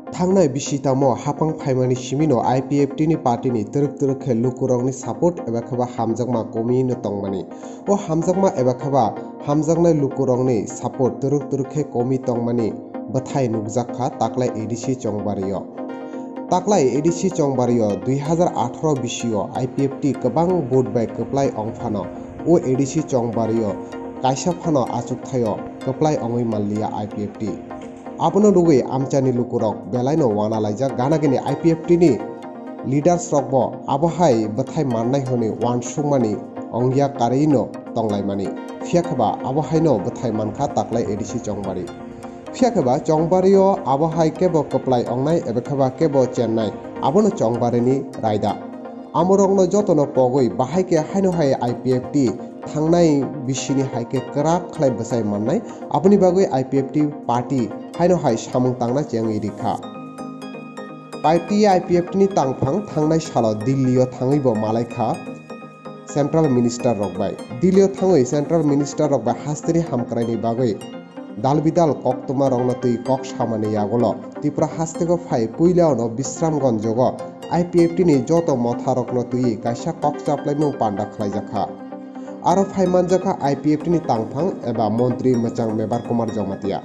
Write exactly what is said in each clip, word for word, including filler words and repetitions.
Thangnai bisi tamo hapang phaimani simino I P F T ni party ni twrwk twrwk khe lukurokni support eba khe ba hamjakma komi no tongmani. O hamjakma eba khe ba hamjaknai lukurokni support twrwk twrwk khe komi tongmani bwthai nukjak kha taklai A D C Chongbario. Taklai A D C Chongbario dui hazar atharo bisio I P F T kwbang vote bai kwplai ong phano o A D C Chongbario kaisa phano achukthaio kwplai ongwi manliya I P F T. Abono nugwi amchaini lukurok belaino wana laijak, gana gini I P F T ni leaders rokbo abo hai bwthai mannai hwnwi uansukmani ongya karwino tonglaimani. Phiya khe ba abo haino bwthai mankha taklai A D C Chongbari. Phiya khe ba Chongbario abo hai kebo kwplai ongnai eba khe ba kebo chennai, abono Chongbarini raida. Amorokno jotono pogwi bahai khe haino hai I P F T thangnai bisini hai khe kwrak khlai bwchai mannai, aboni bagwi I P F T party haino hai samung tangna chengwi rikha. Party I P F T ni tangphang thangnai salo Delhi-o thangwi bo malai kha Central Minister rok bai. Delhi-o thangwi Central Minister rok bai hasteni hamkraini bagwi dal bidal koktwma rokno twi kok samani yagulo Tripura hasteo phai puilaono Bisramganj o I P F T ni joto motha rokno twi kaisa kok chaplaimung panda khlaijakha. Aro phai manjakha I P F T ni tangphang eba montri mwchang Mebar Kumar Jamatia.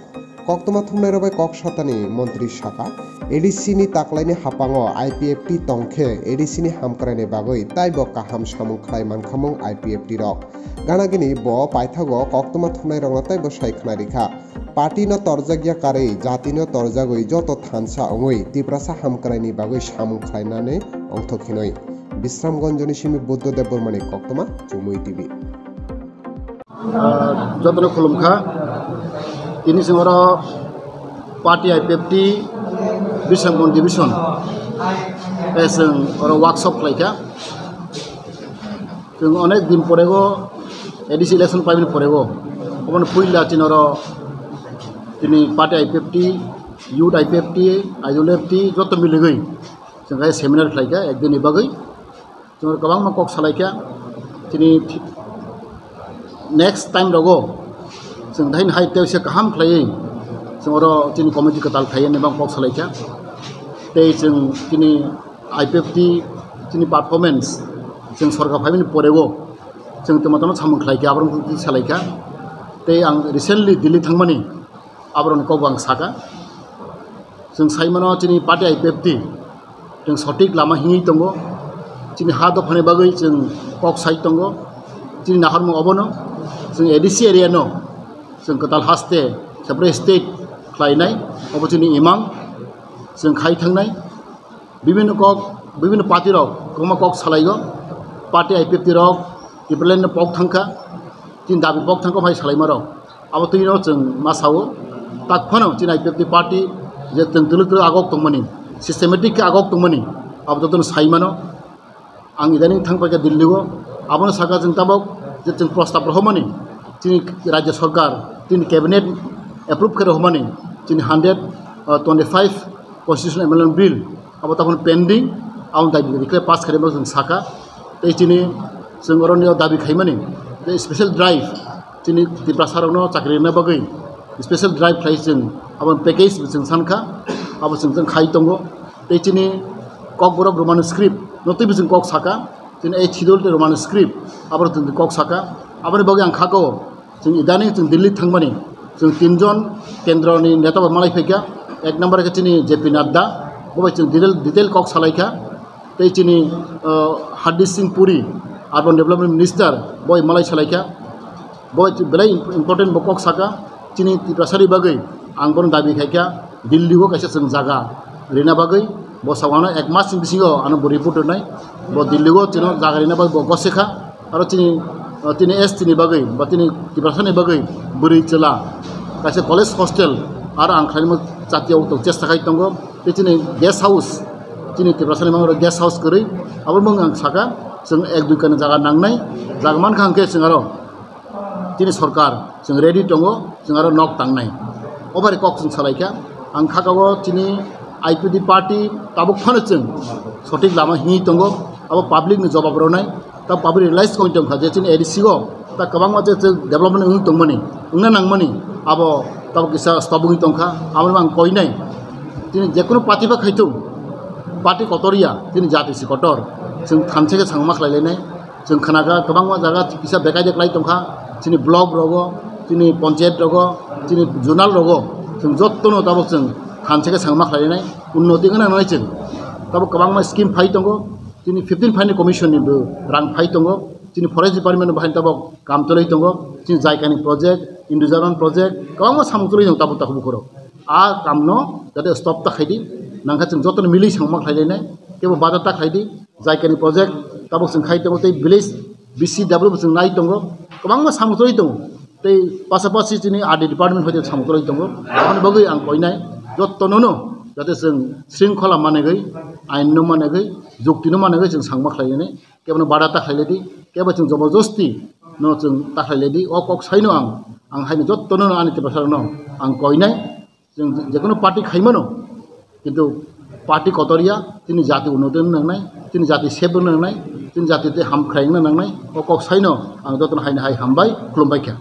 Koktwma thumnairok bai kok satani montri sakha, A D C ni taklaini haphango I P F T tongkhe A D C ni hamkraini bagwi taibo kaham samung khlai mankhamung I P F T rok. Gana gini bo paithago koktwma thumnairokno taibo sai khna rikha. Party no torjakya karwi, jati no torjagwi joto thansa wngwi Tiprasa hamkraini bagwi samung khlainani ongthok hinwi. Bisramganj ni simi Buddha Debbarmani koktwma Chumui T V. Ah, jotono khulumkha. Tini chwng oro party I P F T Bisramganj division, eh, chwng oro workshop khlaikha. Chwng onek din porego A D C election paimani porego, oboni puila chini oro tini party I P F T, youth I P F T, I W F T joto miligwi chwng hai seminar khlaikha ek dinni bagwi. Chwng kwbangma kok salaikha, chini next time rogo chwng dain hai tei se kaham khlaiwi chwng oro chini committee kwtal khlaiwi nibang kok salaikha. Tei chwng chini I P F T chini performance chwng sorkar phaimani porego chwng tamo tamo samung khlaikha, aborok salaikha. Tei ang recently Delhi thangmani aborokni kok ang saka. Chwng sai mano chini party I P F T chwng sotik lama hingwi tongo. Chini ha dophani bagwi chwng kok sai tongo. Chini naharmung obono chwng A D C area no chwng kwtal haste separate state khlainai, obo chini imang. Chwng khai thangnai bibinno kok, bibinno party rok kwbangma kok salaigo. Party I P F T rok Tipraland no pok thangkha, chini dabi pok thangkha phai salaima rok. Abo twino chwng ma sao, tak phano chini I P F T party je chwng twlwk twlwk agok tongmani, systematic khe agok tongmani, abo jotono sai mano. Ang idaning thang paikha Delhi o, abono saka chwng tabok je chwng prostab rohormani, chini Rajya Sarkar, chini cabinet approve khe rohormani, chini hundred twenty five constitutional amendment bill, abo tabok pending, abo dabi rikle pass khaima chwng saka. Tei chini chwng oroni dabi khaimani je special drive, chini Tiprasa rokno chakri rwna bagwi special drive khlai chwng abo package bo chwng sankha, abo chwng chwng khai tongo. Tei chini Kokborok Roman script no twibo chwng kok saka, chini Eighth Schedule tei Roman script abo chwng kok saka. Aboni bagwi ang khakao chwng idaning chwng Delhi thangmani chwng tinjon kendroni neta bai malai phaikha. Ek number khe chini J P Nadda, bo bai chwng detail, detail kok salaikha. Tei chini, uh, Hardeep Singh Puri, Urban Development Minister, boi malai salaikha. Bo belai important bo kok saka, chini Tiprasani bagwi ang bono dabi khaikha, Delhi o kaisa chwng jaga rina bagwi, bo sawano ek mas ni bisingo ano bo report rwnai, bo Delhi o chwngno jaga rina bagwi bo gosekha, aro chini, tini S T ni bagwi, ba tini Tiprasani bagwi bwrwi chwla kaisa college hostel aro ang khlainani chatiao tong chesta khai tongo, tei chini guest house, chini Tiprasani mangro guest house kwrwi, abo mung ang saka, chwng ek dui kani jaga nangnai, jaga mankha hwnkhe chwng aro chini sorkar chwng ready tongo, chwng aro nok tangnai. O bai kok chwng salaikha, ang khakao chini I P F T party tabuk phano chwng sothik lama himwi tongo, abo public ni jobab rwnai, ta public realize koi tongkha je chini A D C o ta kwbangma je chwng development wng tongmani, wngna nangmani, abo tabuk kisa stop wngwi tongkha, abo ang koinai. Chini jekunu party ba khaithung, party kotor ya, chini jati si kotor. Chwng thanse khe sangma khlai lainai. Chwng khna kha kwbangma jaga kisa bekai de klai tong kha. Chini block rogo, chini panchayat rogo, chini zonal rogo, chwng jottono tabuk chwng thanse khe sangma khlai lainai. Unnoti wngna nangnai chwng. Tabuk kwbangma scheme phai tongo. Chini fifteen phaini commission ni bo rang phai tongo. Chini forest department bo haino tabuk kam choli tongo. Chini Jaikani project, Indo-Japan project, kwbangma samung choli tongo tabuk takhuk bukhoro. A kamno jate stop ta khaidi, nangkha chwng jotono milwi sangma khlai lainai, kebo bada ta khaidi, Jaikani project tabuk chwng khai tongo tei village B C W bo chwng nai tongo, kwbangma samung choli tongo. Tei pasapasi chini R D department hoite samung choli tongo. Aboni bagwi ang koinai jotono no jate chwng shringkhola manegwi, ainno manegwi, juktino manegwi chwng sangma khlai lainai. Kebono bada ta khlai laidi, kebo chwng joborjosti no chwng ta khlai laidi. O kok saino ang, ang haino jotono no ani Tiprasarokno ang koinai. Chwng jekunu party khaimano, kintu party kotor ya, chini jati unnoti wngna nangnai, chini jati sep wngna nangnai, chini jati tei hamkrai wngna nangnai. O kok saino ang jotono haino hai hambai, khulumbai kha.